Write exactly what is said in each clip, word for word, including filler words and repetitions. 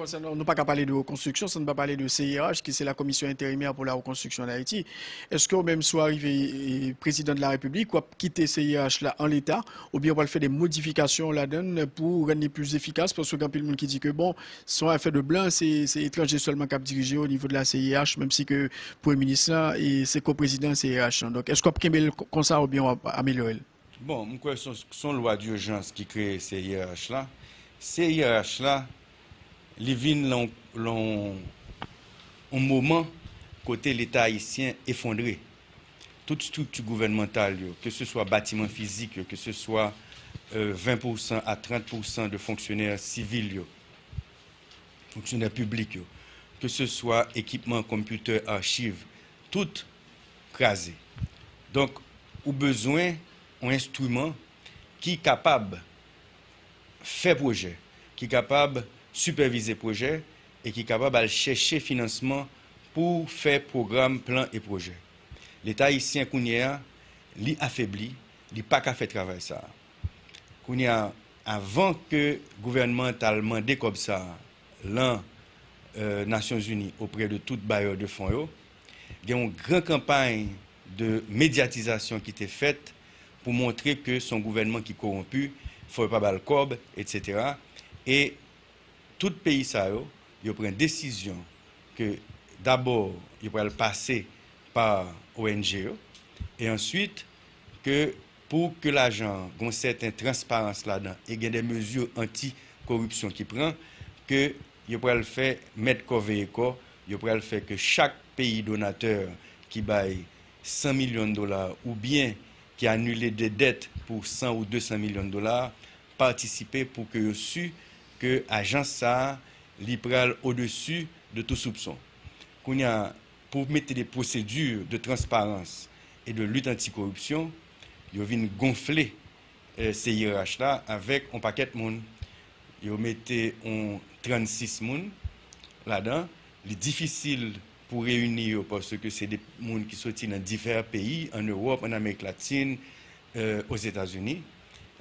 Konsènan, nou pa ka pale de rekonstriksyon san n pa pale de C I R H, ki se la Commission Intérimaire pour la Reconstruction d'Haïti. Èske ou menm, si w arive e, prezidan de la Repiblik, w ap kite C I R H la an leta, oubyen w pral fè de modifikasyon ladan l pou rann li plis efikas? Paske gen anpil moun ki di ke, bon, se yon afè de blan, se, se etranje sèlman k ap dirije o nivo de la C I R H, menm si ke premye minis lan, e, se ko-prezidan C I R H lan. Donk, èske w ap kenbe l konsa oubyen w ap amelyore l? Bon, m kwè se yon, se yon lwa dijans ki kreye C I R H la. C I R H la, li vin lan yon, lan yon moman kote Leta ayisyen efondre. Tout estrikti gouvènmantal yo, ke se swa batiman fizik yo, ke se swa, euh, ven pousan a trant pousan de fonksyonè sivil yo, fonksyonè piblik yo, ke se swa ekipman, konpitè, achiv, tout kraze. Donk, ou bezwen yon enstriman ki kapab fè pwojè, ki kapab sipèvize pwojè e ki kapab al chèche finansman pou fè pwogram, plan e pwojè. Leta ayisyen kounye a, li afebli, li pa ka fè travay sa a. Kounye a, avan ke gouvènman an t al mande kòb sa a lan, euh, Nasyonzini oprè de tout bayè de fon yo, gen yon gran kanpay de medyatizasyon ki te fèt pou montre ke se yon gouvènman ki kowonpi, fò yo pa ba l kòb, etsetera. E tout peyi sa yo, yo pran desizyon ke dabò yo pral pase pa O N G yo, e answit ke pou ke lajan an gon sèten transparans ladan e gen de mezi anti-koripsyon ki pran, ke yo pral fè mèt kò veye kò, yo pral fè ke chak peyi donatè ki bay san milyon dola oubyen ki anile de dèt pou san ou de san milyon dola patisipe pou ke yo si ke ajans sa a, li pral odesi de tou soupson. Kounye a, pou mete de pwosedi de transparans e de lit anti-koripsyon, yo vin gonfle, eh, C I R H la avèk yon pakèt moun. Yo mete yon trannsis moun ladan. Li difisil pou reyini yo paske se de moun ki soti nan divè peyi, ann Ewòp, ann Amerik Latin, eh, Ozetazini.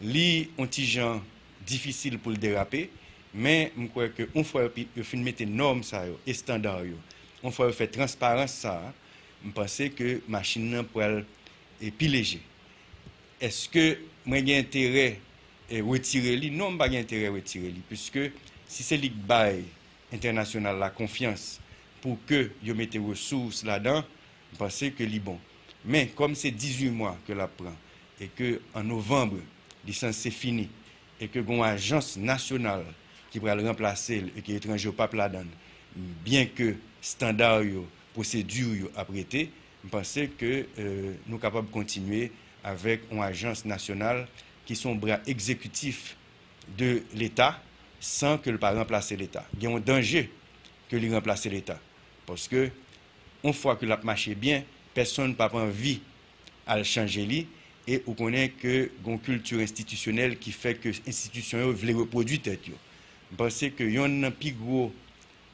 Li yon ti jan difisil pou l derape, men m kwè ke yon fwa yo pi-, yo fin mete nòm sa yo, estanda yo, yon fwa yo fè transparans sa a, m panse ke machin nan pral, e, pi leje. Èske mwen gen enterè, e, retire li? Non, m pa gen enterè retire li, piske si se li k bay entènasyonal la konfyans pou ke yo mete resous ladan, m panse ke li bon. Men, kòm se dizuit mwa ke l ap pran, e ke an novanm, li sanse fini, e ke gen yon ajans nasyonal ki pral ranplase l e ke etranje yo p ap ladan l, byenke estanda yo, pwosedi yo ap rete, m panse ke, euh, nou kapab kontinye avèk yon ajans nasyonal ki se yon bra egzekitif de Leta san ke l pa ranplase Leta. Gen yon danje ke li ranplase Leta. Paske, yon fwa ke l ap mache byen, pèsonn p ap anvi al chanje li, e ou konnen ke gen yon kilti enstitisyonèl ki fè ke enstitisyon yo vle repwodui tèt yo. M panse ke yonn nan pi gwo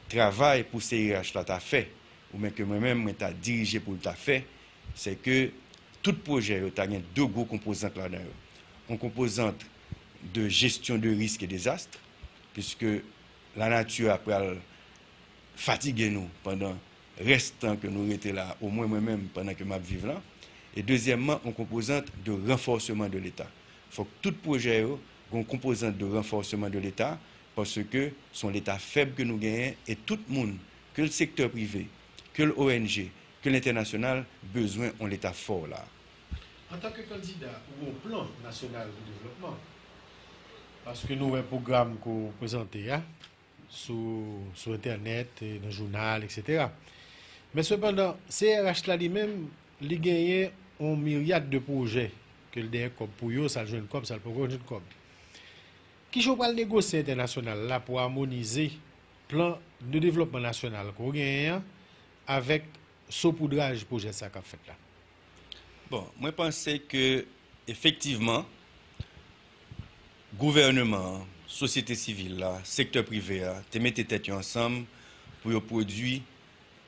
travay pou C I R H la ta fè, oubyen ke mwen menm mwen ta dirije pou l ta fè, se ke tout pwojè yo ta gen de gwo konpozant ladan yo. Yon konpozant de jesyon de risk e dezas, piske lanati a pral fatige nou pandan rès tan ke nou rete la, omwen mwen menm pandan ke m ap viv lan. E dezyèmman, yon konpozant de ranfòseman de Leta. Fòk tout pwojè yo gen yon konpozant de ranfòseman de Leta, paske se yon Leta fèb ke nou genyen, e tout moun, ke l sektè prive, ke l O N G, ke l entènasyonal, bezwen yon Leta fò la. Antanke kandida, ou gen yon plan nasyonal de devlopman? Paske nou wè pwogram ke w prezante a sou, sou entènèt, e nan jounal, etsetera. Men sepandan, C R H la li menm, li genyen yon miryad de pwojè ke l dèyè kòb pou yo, sa l jwenn kòb, sa l poko jwenn kòb. Kijan w pral negosye entènasyonal la pou amonize plan de devlopman nasyonal ke w genyen an avèk sopoudraj pwojè sa k ap fèt la? Bon, mwen panse ke efektivman, gouvèneman an, sosyete sivil la, sektè prive a, te mete tèt yo ansanm pou yo pwodui,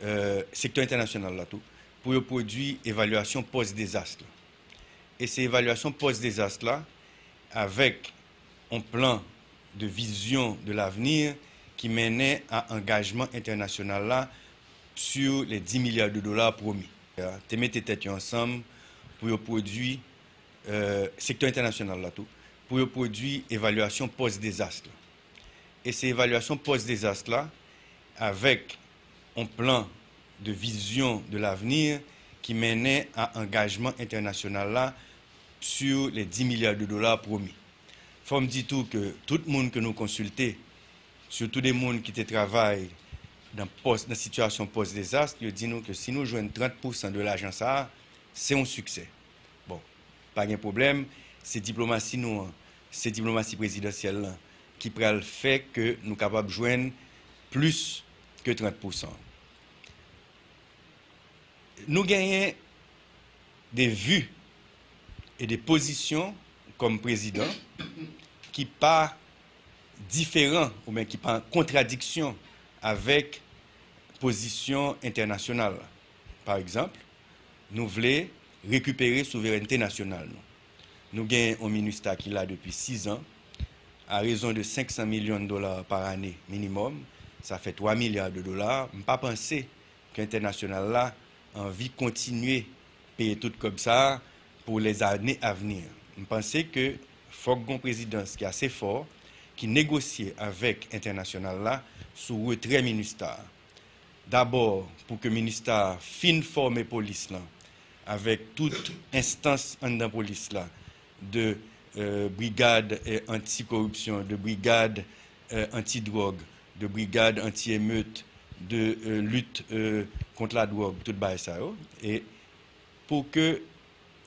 euh, sektè entènasyonal la tou, pou yo pwodui evalyasyon pòs dezas la. E se evalyasyon pòs dezas la, avèk yon plan de vizyon de lavni ki mennen a angajman entènasyonal la sur les dix milliards de dollars promis. Te mete tèt yo ansanm pou yo pwodui, euh, sektè entènasyonal la tou, pou yo pwodui evalyasyon pòs dezas la. E se evalyasyon pòs dezas la, avèk yon plan de vision de l'avenir ki mennen a angajman entènasyonal la sur les dix milliards de dollars promis. Fò m di tou ke tout moun ke nou konsilte, sitou de moun ki te travay nan pòs, nan sitiyasyon pòs dezas, yo di nou ke si nou jwenn trant pousan de lajan sa a, se yon siksè. Bon, pa gen pwoblèm, se diplomasi nou an, se diplomasi prezidansyèl lan ki pral fè ke nou kapab jwenn plis ke trant pousan. Nou genyen de vi e de pozisyon kòm prezidan ki pa diferan oubyen ki pa an kontradiksyon avèk pozisyon entènasyonal la. Pa egzanp, nou vle rekipere souverènte nasyonal nou. Nou gen yon MINUSTAH ki la depi sis an, a rezon de senk san milyon dola pa ane minimòm, sa fè twa milya de dola. M pa panse ke entènasyonal la anvi kontinye peye tout kòb sa a pou lèzane avni. M panse ke fòk gon prezidans ki ase fò, ki negosye avèk entènasyonal la sou retrè MINUSTAH. Dabò, pou ke MINUSTAH fin fòme polis lan, avèk tout enstans anndan polis la, de, euh, brigad, euh, anti-koripsyon, de brigad, euh, anti-dwòg, de brigad anti-emet, de, euh, lit, euh, kont ladwòg, tout bagay sa yo. E pou ke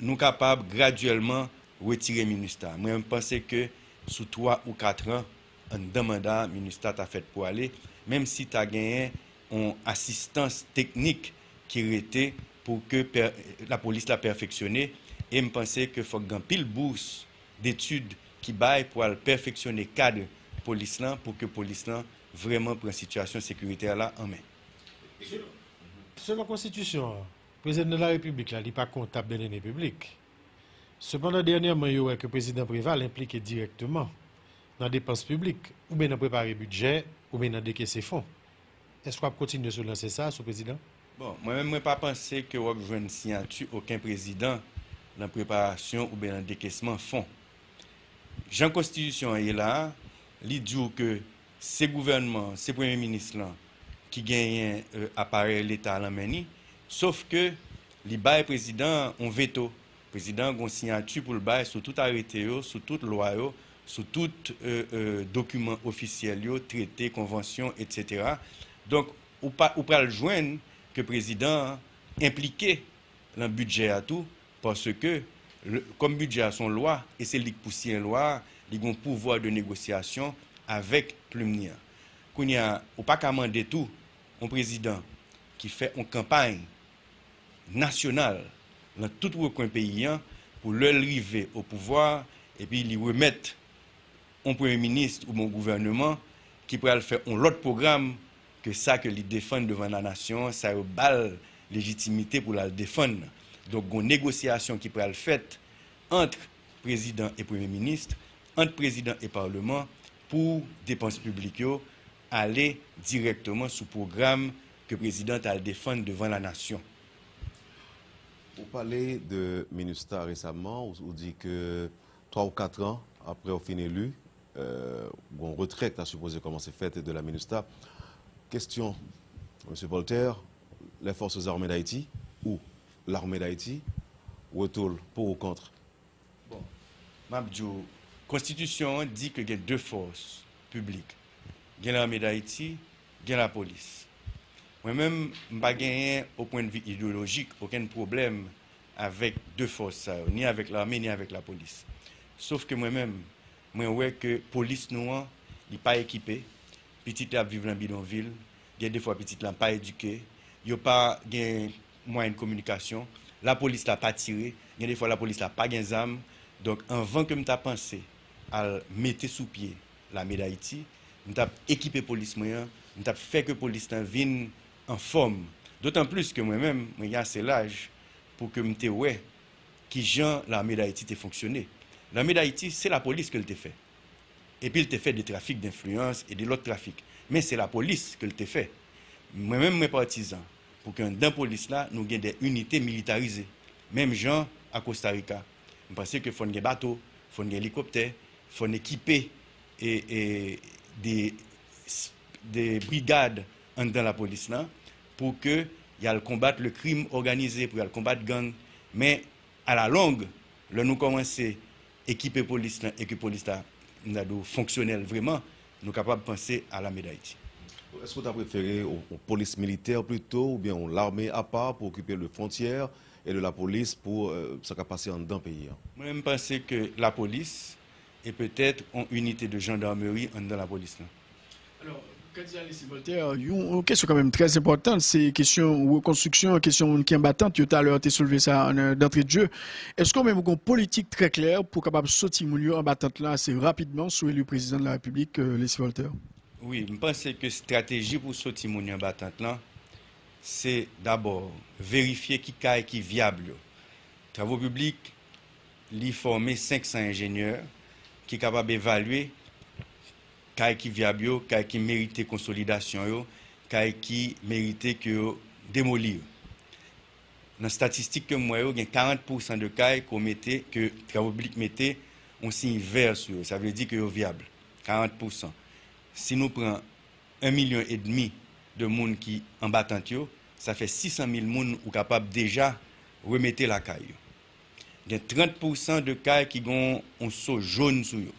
nou kapab gradyèlman retire MINUSTAH. Mwen, m panse ke sou twa ou kat an, anndan manda a, MINUSTAH ta fèt pou ale, menm si ta genyen yon asistans teknik ki rete pou ke pè-, lapolis la pèfeksyone, e m panse ke fòk gen anpil bous detid ki bay pou al pèfeksyone kad polis lan, pou ke polis lan vrèman pran sitiyasyon sekiritè la an men. Selon konstitisyon an, Prezidan de la Repiblik la, li pa kontab nan dènye piblik. Sepandan, dènyèman, yo wè ke Prezidan Préval enplike dirèkteman nan depans piblik, oubyen nan prepare bidjè, oubyen nan dekese fon. Èske w ap kontinye sou lanse sa a, sou Prezidan? Bon, mwen menm, mwen pa panse ke w ap jwenn siyati okenn prezidan nan preparasyon oubyen nan dekesman fon. Jan konstitisyon an ye la a, li di w ke se gouvènman, se premye minis lan ki genyen, euh, aparèy Leta a nan men li, sof ke li bay prezidan an yon veto. Prezidan an gen yon siyati pou l bay sou tout arete yo, sou tout lwa yo, sou tout, euh, euh, dokiman ofisyèl yo, trete, konvansyon, etsetera. Donk, ou pa, ou pral jwenn ke prezidan an enplike nan bidjè a tou, paske, kòm bidjè a se yon lwa, e se li k pou siyen lwa a, li gen yon pouvwa de negosyasyon avèk plim li an. Kounye a, ou pa ka mande tou yon prezidan ki fè yon kanpay nasyonal nan tout rekwen peyi an, pou lè l rive o pouvwa, epi li remèt yon premye minis oubyen yon gouvèneman ki pral fè yon lòt pwogram ke sa ke li defann devan lanasyon an, sa yo ba l lejitimite pou l al defann nan. Donk, gon negosyasyon ki pral fèt ant prezidan e premye minis, ant prezidan e palman, pou depans piblik yo ale dirèkteman sou pwogram ke prezidan t al defann devan lanasyon. Ou pale de MINUSTAH resaman, ou, ou di ke twa ou kat an apre ou fin eli, euh, gon retrè ki ta sipoze kòmanse fèt de la MINUSTAH. Kesyon, Mesye Voltaire, les forces armées d'Haïti ou l'armée d'Haïti, retour pour ou contre? Bon, m ap di w, konstitisyon an di ke gen de fòs piblik. Gen Lame Dayiti, gen lapolis. Mwen menm, m pa genyen, o pwennvi ideyolojik, okenn pwoblèm avèk de fòs sa yo, ni avèk lame, ni avèk lapolis. Sof ke mwen menm, mwen wè ke polis nou an, li pa ekipe, pitit la ap viv nan bidonvil, gen de fwa pitit la pa edike, yo pa gen mwayen de kominikasyon, lapolis la pa tire, gen de fwa lapolis la pa gen zam. Donk, anvan ke m ta panse al mete sou pye Lame Dayiti, m t ap ekipe polis mwen an, m t ap fè ke polis lan vin anfòm. Dotan plis ke mwen menm, mwen gen ase laj pou ke m te wè kijan Lame Dayiti te fonksyone. Lame Dayiti, se lapolis ke l te fè. Epi l te fè de trafik denfliyans e de lòt trafik. Men se lapolis ke l te fè. Mwen menm, mwen patizan pou ke anndan polis la, nou gen de inite militarize. Menm jan a Kosta Rika. M panse ke fò n gen bato, fò n gen elikoptè, fò n ekipe e, e de, de brigad anndan lapolis lan pou ke y al konbat le krim òganize, pou y al konbat gang. Men, alalong, lè nou kòmanse ekipe polis lan e ke polis la, m ta di w, fonksyonèl vreman, nou kapab panse a lame Dayiti. Èske w ta prefere yon, yon polis militè plito oubyen yon lame apa pou okipe le fwontyè e de lapolis pou, euh, sa k ap pase anndan peyi a? Mwen menm, m panse ke lapolis e petèt yon inite de jandameri anndan lapolis lan. Alò, kandida Leslie Voltaire, yon, yon kesyon kanmenm trè enpòtan, se kesyon rekonstriksyon, kesyon moun ki anba tant yo. Talè w te soulve sa an, euh, d'entrée de jeu. Èske w menm ou gen yon politik trè klè pou w kapab soti moun yo anba tant lan ase rapidman si w eli prezidan de la repiblik, euh, Leslie Voltaire? Wi, m panse ke estrateji pou soti moun yo anba tant lan, se dabò verifye ki kay ki vyab yo. Travo Piblik, li fòme senk san enjenyè ki kapab evalye kay ki vyab yo, kay ki merite konsolidasyon yo, kay ki merite ke yo demoli yo. Nan estatistik ke m wè yo, gen karant pousan de kay ke w mete, ke Travo Piblik mete yon siy vè sou yo. Sa vle di ke yo vyab. Karant pousan. Si nou pran en milyon edmi de moun ki anba tant yo, sa fè sis san mil moun ou kapab deja remete lakay yo. Gen trant pousan de kay ki gen yon so jòn sou yo.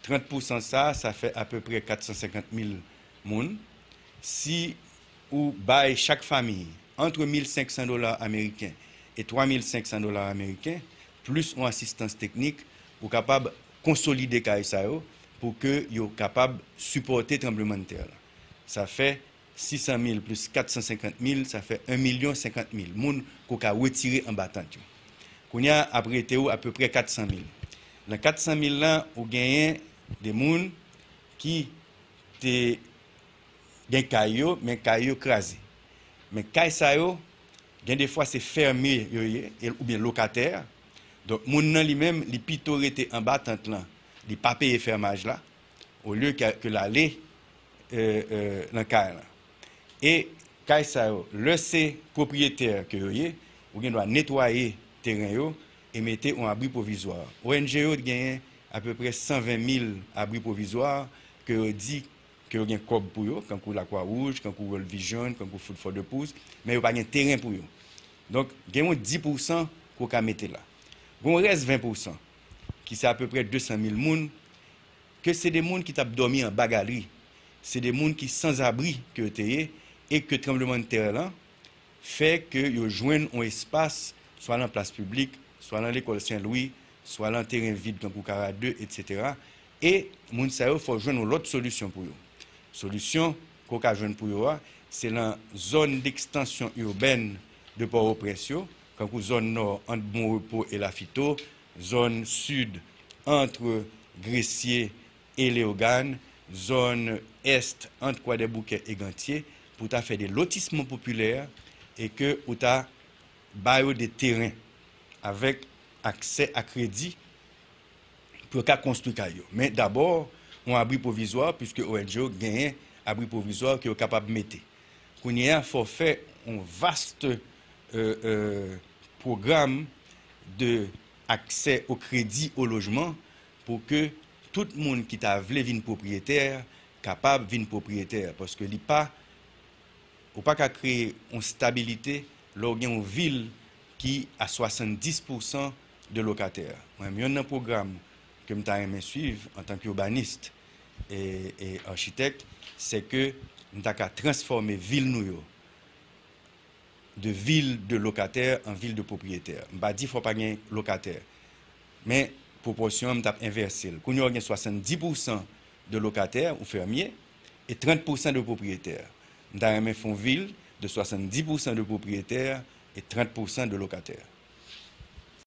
Trant pousan sa, sa fè apeprè kat san senkant mil moun. Si ou bay chak fanmi ant mil senk san dola ameriken e twa mil senk san dola ameriken, plis yon asistans teknik, ou kapab konsolide kay sa yo pou ke yo kapab sipòte tranblemanntè la. Sa fè sis san mil plis kat san senkant mil, sa fè en milyon senkant mil moun ke w ka retire anba tant yo. Kounye a, ap rete w apeprè kat san mil. Nan kat san mil lan, ou genyen de moun ki te gen kay yo, men kay yo kraze. Men kay sa yo, gen de fwa se fèmye yo ye, e, oubyen lokatè. Donk, moun nan li menm, li pito rete anba tant lan, li pa peye fèmaj la, olye ke, ke l ale, e, e, nan kay lan. E kay sa yo, lè se pwopriyetè ke yo ye, ou gen dwa netwaye teren yo e mete yon abri pwovizwa. O N G yo genyen apeprè san ven mil abri pwovizwa ke yo di ke yo gen kòb pou yo, kankou Lakwa Wouj, kankou World Vision, kankou Food for the Poor, men yo pa gen teren pou yo. Donk, gen yon dis pousan ke w ka mete la. Gen yon rès ven pousan, ki se apeprè de san mil moun, ke se de moun ki t ap dòmi anba galri, se de moun ki sanzabri ke yo te ye, e ke tranblemanntè lan fè ke yo jwenn yon espas, swa lan plas piblik, swa lan lekòl Sen Lwi, swa lan teren vid kankou Kara de, etsetera. E moun sa yo, fò jwenn yon lòt solisyon pou yo. Solisyon ke w ka jwenn pou yo a, se lan zòn dekstansyon irbèn de Pòtoprens yo, kankou zòn nò ant Bon Repo e Lafito, zòn sid ant Gresye e Leyogàn, zòn ès ant Kwadèboukè e Gantye, pou ta fè de lotisman popilè e ke ou ta ba yo de teren avèk aksè a kredi pou yo ka konstwi kay yo. Men dabò, yon abri pwovizwa, piske O N G yo genyen abri pwovizwa ke yo kapab mete. Kounye a, fò fè yon vast, e, e, pwogram de aksè o kredi o lojman pou ke tout moun ki ta vle vin pwopriyetè kapab vin pwopriyetè, paske li pa, ou pa ka kreye yon stabilite lè w gen yon vil ki a swasanndis pousan de lokatè. Mwen menm, yonn nan pwogram ke m ta renmen swiv antanke ibanis e, e achitèk, se ke n ta ka transfòme vil nou yo de vil de lokatè an vil de pwopriyetè. M pa di fò pa gen lokatè, men pwopòsyon an, m t ap envèse l. Kounye a, w gen swasanndis pousan de lokatè ou fèmye e trant pousan de pwopriyetè. M ta renmen fè yon vil de swasanndis pousan de pwopriyetè e trant pousan de lokatè.